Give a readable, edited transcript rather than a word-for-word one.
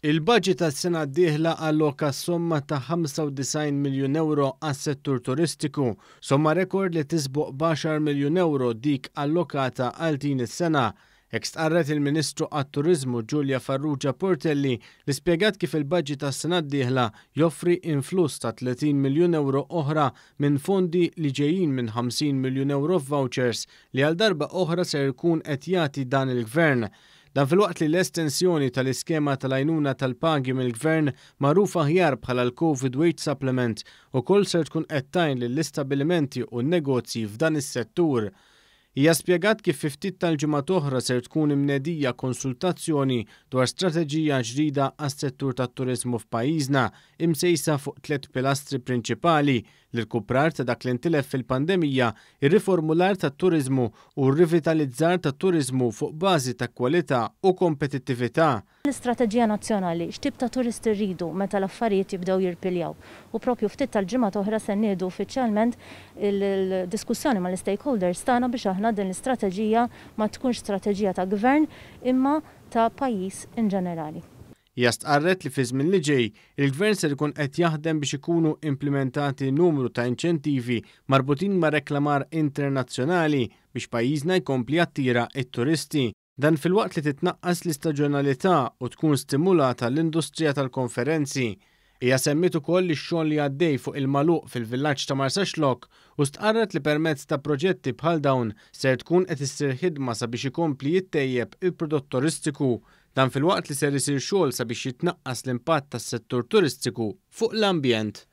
Il-baġit għas-sena d-dieħla alloka somma ta' 95 miljun ewro għas-settur turistiku, somma rekord li tisboq b'għaxar miljun ewro dik allokata għal din is-sena. Hekk stqarret il-Ministru għat-Turiżmu Julia Farrugia Portelli li spjegat kif il-baġit għas-sena d-dieħla joffri influss ta' 30 miljun ewro oħra minn fondi li ġejjin minn 50 miljun ewro f'vouchers li għal darba oħra ser ikun qed jagħti dan il-Gvern. Dan filwaqt li l-estensjoni tal-iskema tal-għajnuna tal-pagi mill-Gvern magħruf aħjar bħala l-Covid Wage Supplement ukoll ser tkun qed tgħin lill-istabbilimenti u n-negozji f'dan is-settur. Hija spjegat kif fi ftit tal-ġimgħat oħra ser tkun imnedija konsultazzjoni dwar strateġija ġdida għas-settur tat-turiżmu f'pajjiżna imsejsa fuq tliet pilastri prinċipali, l-irkuprar ta' dak li ntilef fil-pandemija, ir-riformular tat-turiżmu u r-rivitalizzar tat-turiżmu fuq bażi ta' kwalità u kompetittività. L-istrateġija nazzjonali, x'tip ta' turisti rridu meta l-affarijiet jibdew jirpiljaw. U propju ftit tal-ġimgħat oħra se nniedu uffiċjalment il-diskussjoni mal-stakeholders tagħna biex aħna din l-istrateġija ma tkunx strateġija ta' gvern imma ta' pajjiż in ġenerali. Hija stqarret li fiż-żmien li ġej, il-Gvern ser ikun qed jaħdem biex ikunu implimentati numru ta' inċentivi marbutin ma' reklamar internazzjonali biex pajjiżna jkompli jattira t-turisti. Dan filwaqt li titnaqqas l-istaġjonalità u tkun stimulata l-industrija tal-konferenzi. Hija semmiet ukoll ix-xogħol li għaddej fuq il-magħluq fil-villaġġ ta' Marsaxlokk u stqarret li permezz ta' proġetti bħal dawn ser tkun qed issir ħidma sabiex ikompli jittejjeb il-prodott turistiku. Dan filwaqt li ser isir xogħol sabiex jitnaqqas l-impatt tas-settur turistiku fuq l-ambjent.